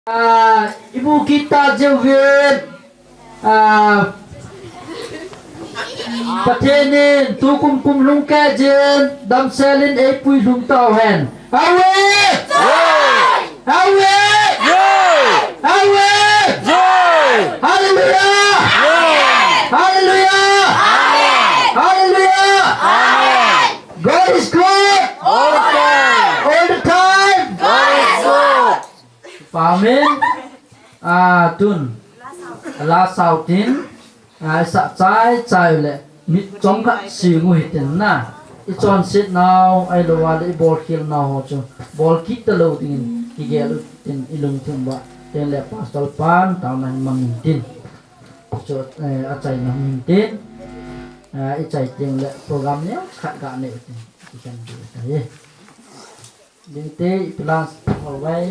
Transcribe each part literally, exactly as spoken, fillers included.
Ah, imu kit tah jeh uvin, ah, Pathen in tukum kumlhung keh jin damsel in eipui lhung tauhen. Amen. Amen. Amen. Hallelujah. Hallelujah. Hallelujah. God is good. All the time. All the time. God is good. Amen. Ah, tun. La sau tin. Ah, sa chai chai le. Mit chom khat sing u hitin na. I chonset nau, ahilou le i bolkhel nau ho chu. Bol kit talou dingin. Kigel u tin i lungthim uva. Tin le Pastor pan, tao na hin mang in tin. Chu, eh, achaina hin tin. Ah, i chai teng le program neo khat ga nei u tin. I kan du ta ye. Ding te, i plan ho vai.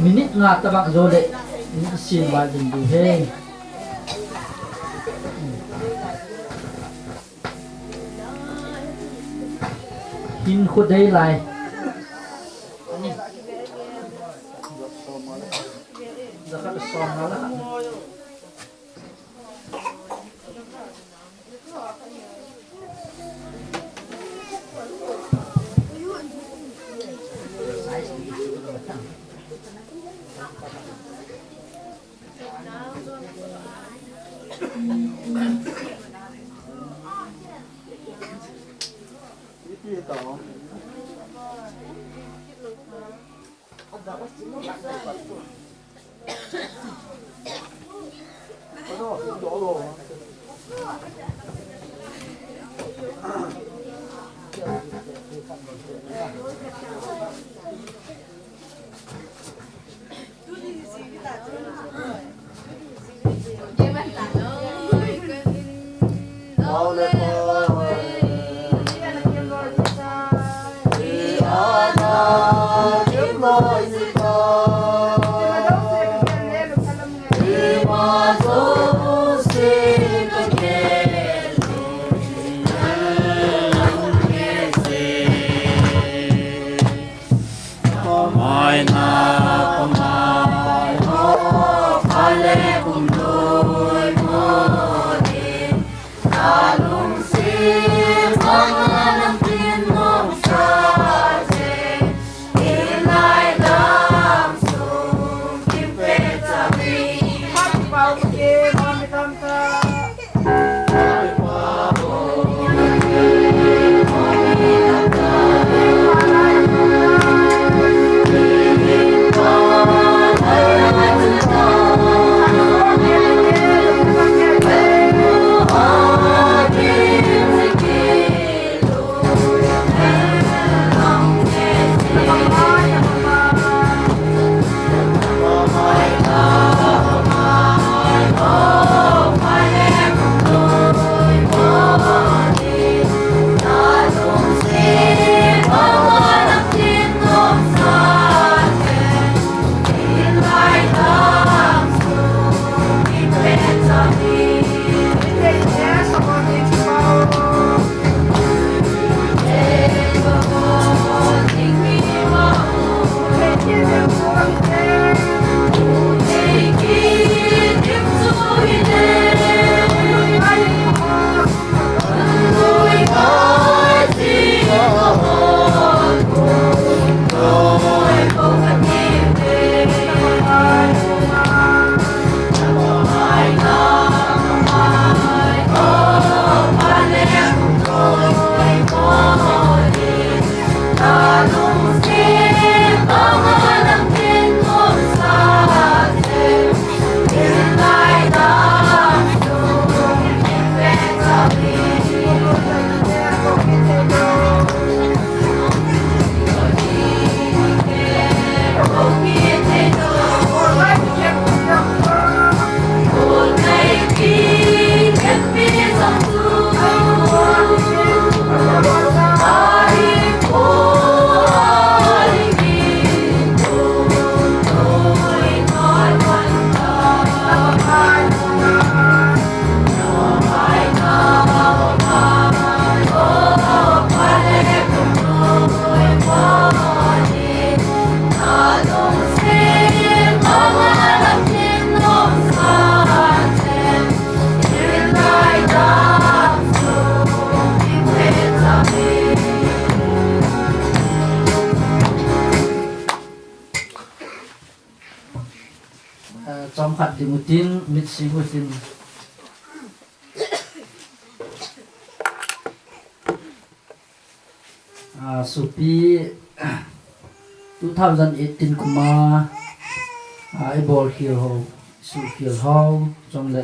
Minute nga tabang jo le, ni sin vai ding du he. Hin khu dei lai. Zakhat som na la. Chomkhat ding utin, mit sing utin. Ah, sopi, two thousand eighteen kum a, ah, i bol khel ho, suh khel ho, chule,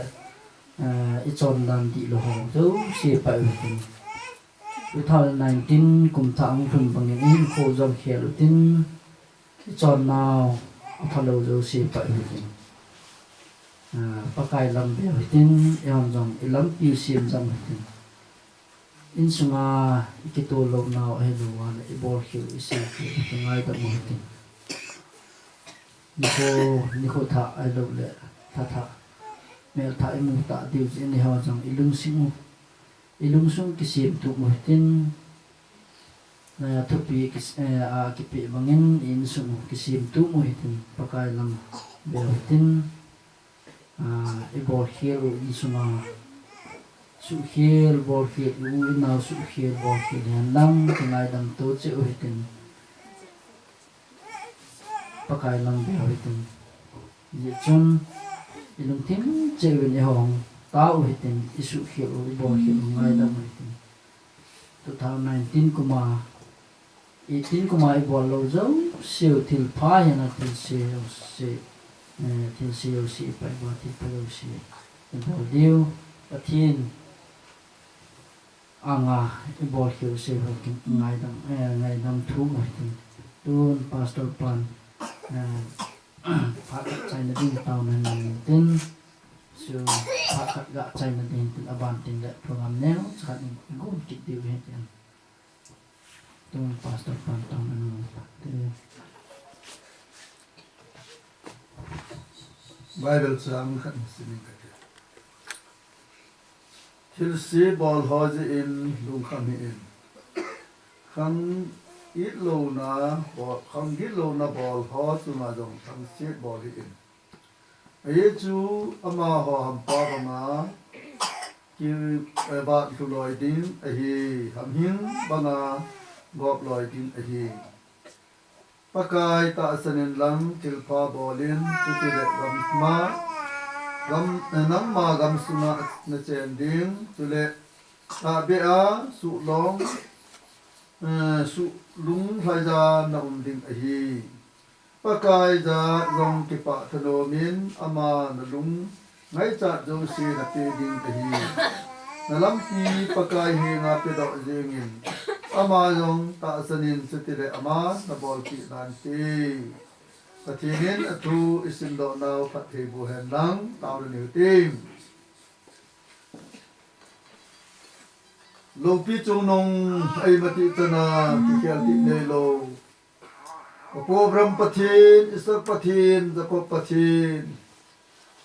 ah, i chondan dihlou ho, jouse paiu hitin. Two thousand nineteen kum thah hung lhun bangin i hinkho jong khel utin, i chonnau aphalou jouse paiu hitin. Ah, Pakai lam veu hitin, eihon jong i lampi sem jeng u hitin. Insunga i kitoh lounau ahilou le i bol khel u, i sei khel u kingaidam u hitin. Nikho, nikho thah ahilou le lha thah, mel thah i mu tah diu jeh in eihon jong i lungsung u, i lungsung kisemtup u hitin. Na thupi kis-, eh, a kipeh bangin i insung u kisemtup u hitin, Pakai lam veu hitin. Ah, i bol khel u insunga suh khel, bol khel u, i nao suh khel, bol khel hen lang, kingaidam to cheh u hitin. Pakai lam veu hitin. Hijeh chun i lungthim cheh uvin eihon tao u hitin, i suh khel u, i bol khel u ngaidam u hitin. Two thousand nineteen kum a, eighteen kum a i bol lou jouse u thilpha hina thilse jouse, eh, thilse jouse i pai uva, thilpha jouse i bol diu, Pathen anga i bol khel u se ho kingaidam, eh, ngaidam thum u hitin. Tun Pastor pan, eh, phat khat chaina ding taona nei u hitin. Chu phat khat ga chaina ding tin, aban tin le program neocha khat i gon kit diu hitin. Tun Pastor pan taona nei u hitin. Bible chang khat sim inge kati. Thilse bol ho jeh in lungkham hih in. Khang it louna bol, khang git louna bol ho chunga jong thangset bol hih in. Ajeh chu amaho hampa banga ki, eh, vat lhu loi ding ahi, hamhing banga gop loi ding ahi. Pakai tahsan in lang thilpha bol in, chutile gamma, gam, eh, nangma gamsunga na chen ding, chule tahbeh a suhlong, eh, suhlunglhai ja na um ding ahi. Pakai ja jong kipah thanom in ama na lung ngaichat jouse na pe ding ahi. Na lampi Pakai henga pedoh jeng in, ama jong tahsan in, chutile ama na bolpeh nante. Pathen in athu i simdoh nau phatthei boh hen lang, taona nei u hitin. Loupi chungnung, eima tih chana kikhel tih neilou. Ka pu Abraham Pathen, Isaac Pathen, Jacob Pathen,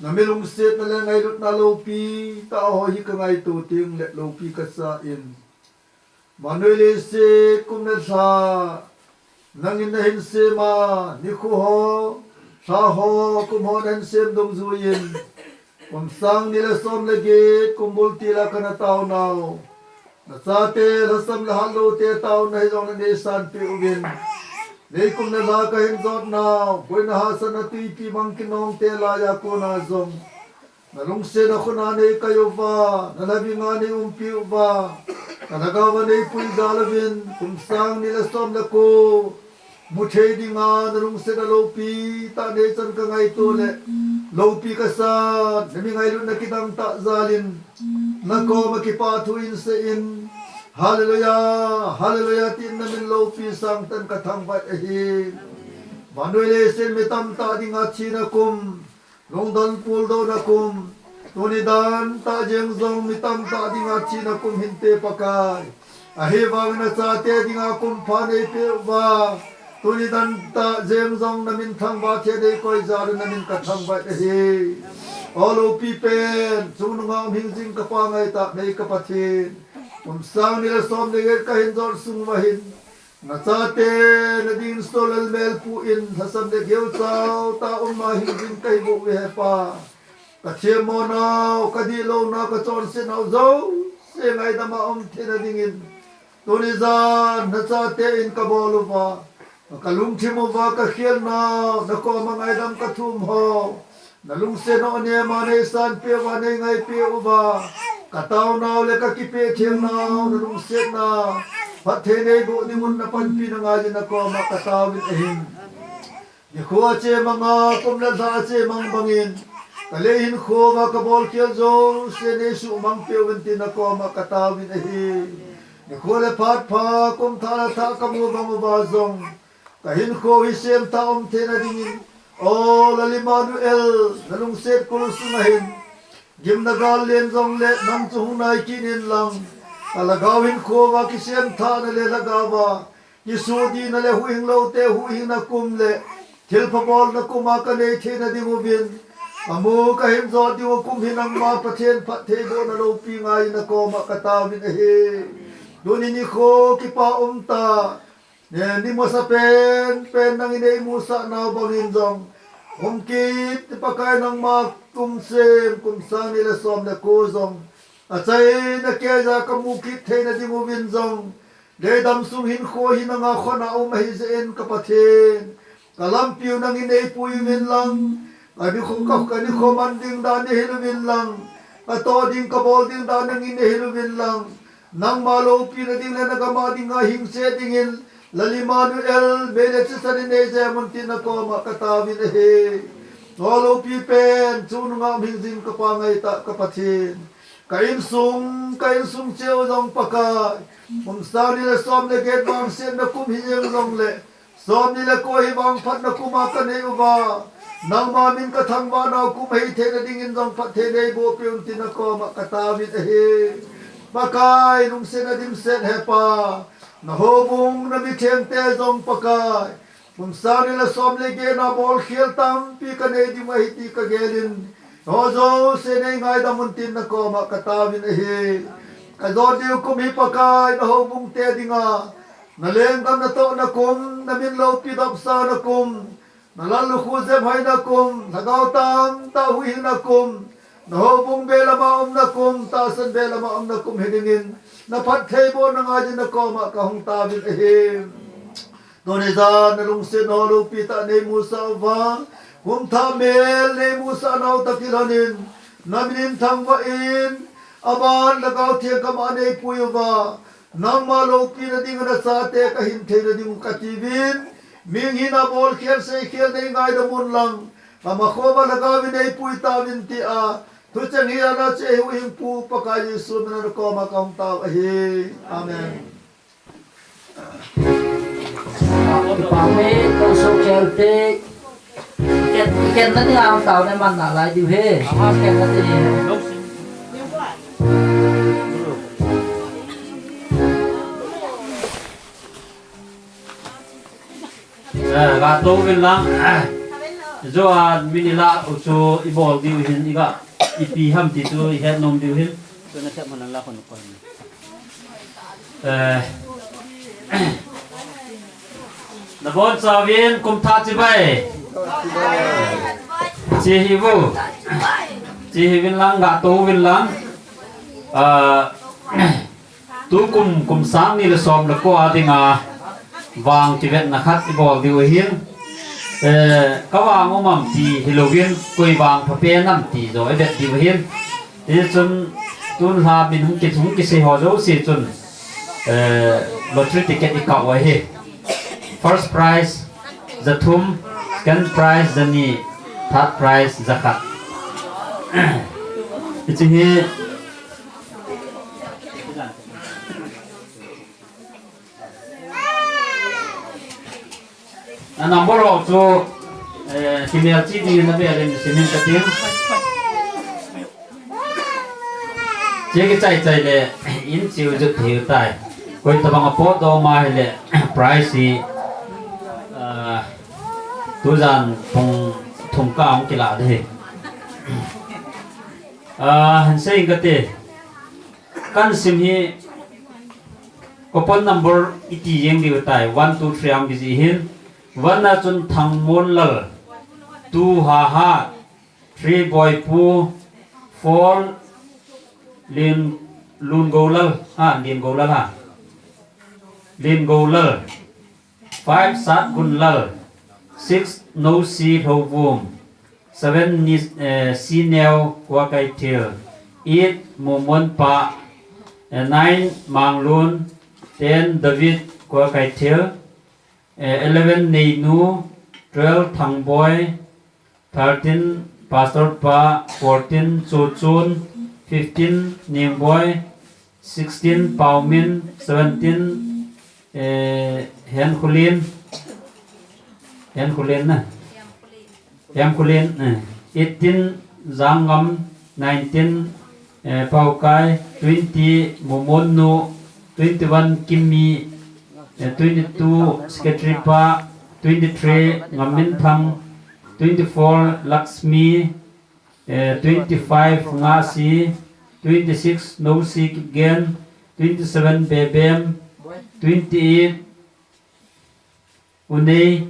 na mi lungsetna le ngailutna loupi tah ho hi ka ngaito teng le loupi ka sa in. Vannoi leiset kum le lha nangin na hin sem a, nikho ho, lha ho, kum ho na hin sem dungjui in, kum sang ni le som le get, kum bul tila ka na taonau. Na chate lhasam le hatloute taona hijong na neisanpeh uvin. Nei kum le lha ka hin jotnau, boina hahsatna tuipi mang kinongte laiya kona jong na lungsetna khut a nei kai uva, na lhaving a nei umpi uva, na lhagao va nei pui jal uvin, kum sang ni le som le ko, mu thei dinga na lungsetna loupi tah neichan ka ngaito le, loupi ka san, na mi ngailutna kidang tah jal in, na koma kipah thu in seiyin, Hallelujah, Hallelujah, tin na min loupi sangtah in ka thangvah ahi. Vannoi leiset mi tamtah dinga thina kum, lungdon puldohna kum, tuni dan tah jeng jong mi tamtah dinga thina kum hinte Pakai. Ahivangin na chate dinga kum pha nei peh uva, tuni dan tah jeng jong na min thangvah thei a nei koi jal un na min ka thangvah ahi. O loupi pen, chungnunga um hing jing ka Pa ngaitah nei ka Pathen. Kum sang ni le som le get ka hin jot sung uva hin, na chate na dingin sol le mel pu in, lhasam le geu chau tah a um a hing jing ka hi bou ve he Pa. Ka themmo nau, ka dihlou nau, ka chonset nau jouse ngaidam a um theina dingin, tuni jan na chate in ka bol uva, ka lungthim uva ka khel nau, na koma ngaidam ka thum ho, Na lungset u anema neisan peh uva, neingai peh uva, ka taonau le ka kipeh thengnau, na lungsetna phatthei neiboh ding un na panpi na ngai in na koma ka taovin ahi. Nikho a chemang a, kum le lha a chemang bangin, ka lei hinkho uva ka bolkhel jouse neisuhmang peh uvin tin na koma ka taovin ahi. Nikho le phat pha, kum thah le thah ka mu bang uva jong, ka hinkho hi semthah um theina dingin, O Lal Immanuel, na lungset kul sunga hin gimna gal len jongle nang chu hung nai kit in lang, ka lhagao hinkho uva kisemthahna le lhagao a kisudina le huhhing loute huhhingna kum le thilpha bolna kum a ka nei theina ding uvin, ka mu ka hin jot ding u kum hi nangma Pathen phattheibohna loupi ngai in na koma ka taovin ahi. Tuni nikho kipa um tah. Ne, ni masa pen pen nangin eimusah nau bangin jong, hung kit Pakai nangma kum sem, kum sang ni le som le ko jong achaina keija ka mu kit theina ding uvin jong, leidam sung hinkho hi nanga khut a um ahi jeh in ka Pathen, ka lampiu nangin neipui uvin lang, ka nikho, ka, ka nikho man ding dan neihil uvin lang, ka toh ding ka bol ding dan nangin neihil uvin lang, nangma loupina ding le na gam a dinga hing cheh dingin, Lal Immanuel, mei le thisan in nei jem un tin na koma ka taovin ahi. Nangho loupi pen, chungnung a um hing jing ka Pa ngaitah ka Pathen, ka insung, ka insung cheh u jong Pakai, kum sang ni le som le get vangsetna kum hi jeng jongle, som ni le ko hi vangphatna kum a ka nei uva, nangma min ka thangvah nau kum ahi theina dingin jong phatthei neiboh peh un tin na koma ka taovin ahi. Pakai, lungsetna dimset he Pa, na houbung na mithengte jong Pakai, kum sang ni le som le get na bolkhel tampi ka nei ding ahi ti ka gel in, nangho jouse neingaidam un tin na koma ka taovin ahi. Ka jot diu kum hi Pakai, na houbung te dinga na lenggam na tohna kum, na min loupi dopsahna kum, na lallukhuh jephoina kum, lhagao tamtah huhhingna kum, na houbung belam a umna kum, tahsan belam a umna kum hi dingin, na phattheibohna ngai in na koma ka hung taovin ahi. Tuni jan na lungset nangho loupi tah neimusah uva, kum thah mel neimusah nau tah kilhon in, na min in thangvah in, aban lhagao theng kama neipui uva, nangma loupina dinga na chate ka hin theina ding u ka tiuvin, mihing hina bolkhel seikhel neingaidam un lang, ka makho uva lhagao in neipui tauvin tia, thucheng hi ana cheh huhhingpu Pakai Jesu min a na koma ka hung tao ahi. Amen. Kipa me, ko so kelte, ken, ken na ni ang tao ne man na lai diu he. Ken na ni. Eh, ga to uvin lang. Eh, jo a min ila u chu i bol diu hin i ga ipi ham ti chu i het nom diu hin. Eh, na bon chauvin kum thah chibai. Chi hi vu. Chi hi uvin lang, ga to uvin lang. Ah, tukum, kum sang ni le som le ko a dinga vang kivetna khat i bol diu ahin. Eh, ka vang um am ti hilouvin, koi vang pha pen am ti jo i vet diu ahin. Hichun, tun lha min hung ki, hung kisei ho jouse chun, eh, lottery ticket i kah u ahi. First prize, ja thum, second prize, ja ni, third prize, ja khat. Hiche hi, a number ho chu, eh, kimel chi ding na bel in simin ka ting. Che kichai chai le, in chiu jut hiu tai. Koi tabang a pot dom a hile, prize hi, ah, tujan pung thum ka hung kila ding. Ah, hin sei ing kate. Kan sim hi, coupon number iti jeng diu tai, one, two, three ang kiji hin. One a chun Thangmonlal, two Haha, three Boipu, four Lin, Lungoulal, ha, Lingoulal ha. Lingoulal, five Satgunlal, six Nosi Lhouvum, Seven ni, eh, Sineo Kua Kaithil. Eight Momon Pa. Eh, nine Manglun. Ten David Kua Kaithil. Eh, eleven Neinu. Twelve Thangboi. Thirteen Pastor Pa. Fourteen Chuchun. Fifteen Ningboi. Sixteen Paumin. Seventeen, eh, Henkhulin. Henkhulin na. Henkhulin, eh. Eighteen Zangam. Nineteen, eh, Paukai. Twenty Momonnu. Twenty-one Kimmi. Eh, twenty-two Secretary Pa. Twenty-three Ngaminthang. Twenty-four Lakshmi. Eh, twenty-five Ngasi, twenty-six Nosi Kipgen, twenty-seven Bebem, twenty-eight Unei,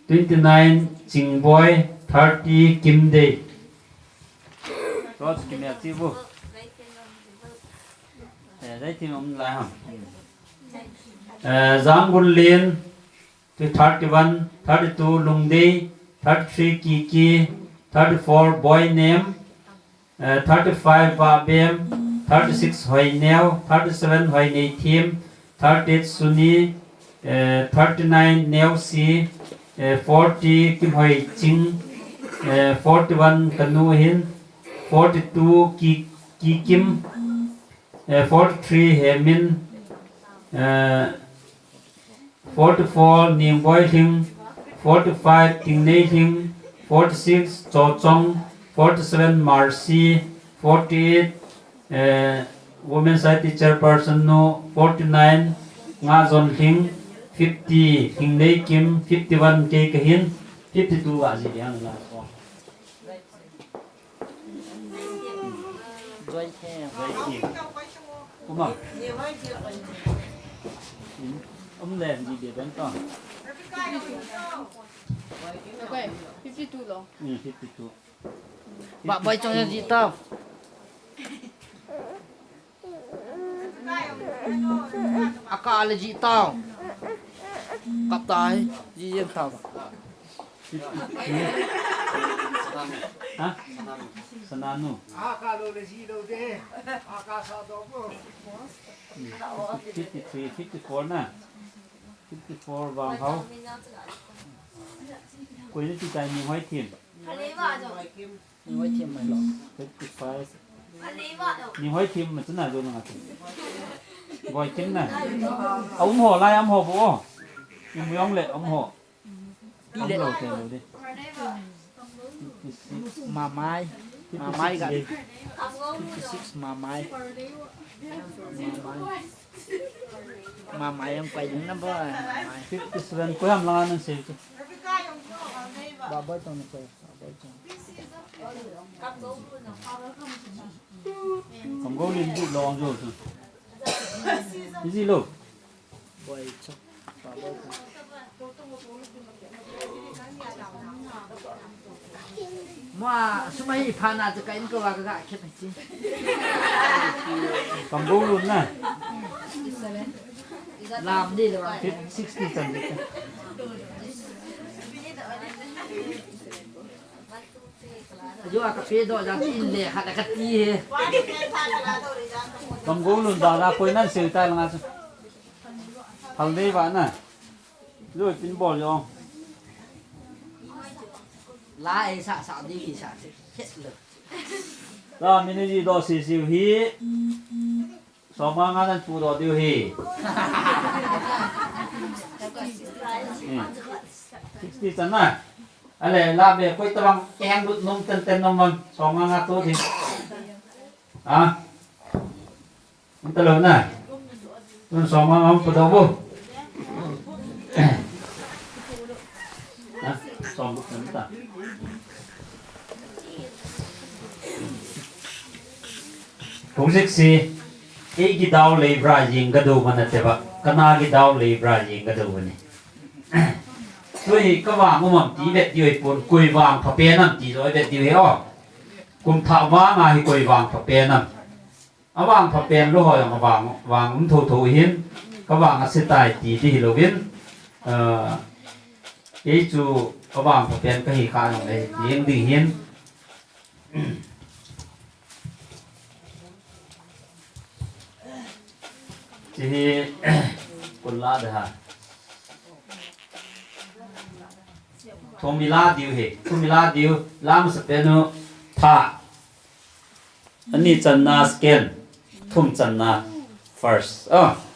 twenty-nine Chingboi, thirty Kimdei. Rot kimel ti bu. Eh, dai ti nom lai ham. Eh, Zangbunlin, to thirty-one, thirty-two Lungdei, thirty-three Kiki, thirty-four Boinem, eh, thirty-five Babem, thirty-six Hoineo, thirty-seven Hoineithim, thirty-eight Suni, eh, thirty-nine Neosi, eh, forty Kimhoiching, eh, forty-one Kanuhin, forty-two Ki, Kikim, eh, forty-three Hemin, eh, forty-four Ningboilhing, forty-five Tingneilhing, forty-six Chochong, forty-seven Marsi, forty-eight, eh, Women Society Chairperson nu, forty-nine Ngazonlhing, fifty Hingneikim, fifty-one Keikahin, fifty-two Ajidiang la. Join hands. Join hands. Uma. Um le, di de ben ta. Okay, fifty-two lo. Hmm, fifty-two. Ba bai chong ya di ta. Aka le ji tao. Kap tai, ji yen tao. Ha? Sananu. Aka lo le ji lo de. Aka sa do ko. Fifty-three, fifty-four na. Fifty-four vang hao. Koi na ti tai Ninghoithim. Ninghoithim mai lo. Fifty-five. Ninghoithim ma chana jo na nga ti. Boikim na. A um ho lai am ho bo. Um yong le am ho. Am lo te lo de. Fifty-six. Mamai. Mamai ga. Fifty-six de. Fifty-six Mamai. Mamai. Mamai yang pai ding na ba. Mamai. Fifty-seven ko ham langa nan se. Ba ba tong ko. Ba ba tong. Kamgou lin bu long jo su. Easy lo. Boy, chok. Mua, suma hi phana chu ka in ko wa ka ga khet chi. Kamgou lun na. Lam di lo. Sixty chan. Yo, a ka pe do ja in le khat a ka ti he. Kamgou lun da da koi nan se tai langa chu. Hal dei ba na. Loi pin bol yo. La e sa sa di hi sa se. Khet lo. La mi ni ji do si si hi. Soma nga nan pu do diu hi. Hmm. Sixty chan na. Ale la be koi tabang keng lut nung ten ten nung man. Soma nga tu di. Ha? Ang talo na. Ang soma ang padaw mo. Ha? Soma ang ta. Kung siksi, ei ki daw lei bra jing ka do mana te ba, kana ki daw lei bra jing ka do ni. Tui ka vang umam ti vet diu ei pon, koi vang pha pe nam ti lo vet diu ei o. Kum tha vang a hi koi vang pha pe nam. Avang pha pen lou ho jong avang, vang um tho tho hin, ka vang ase tai ti, ti hi louvin, ah, kei chu avang pha pen ka hi kha jong le, ding ding hin, Chihi kun la de ha. Thum ila diu hi. Thum ila diu. Lam sa penu tha. Ani channa second. Thum channa first. Oh.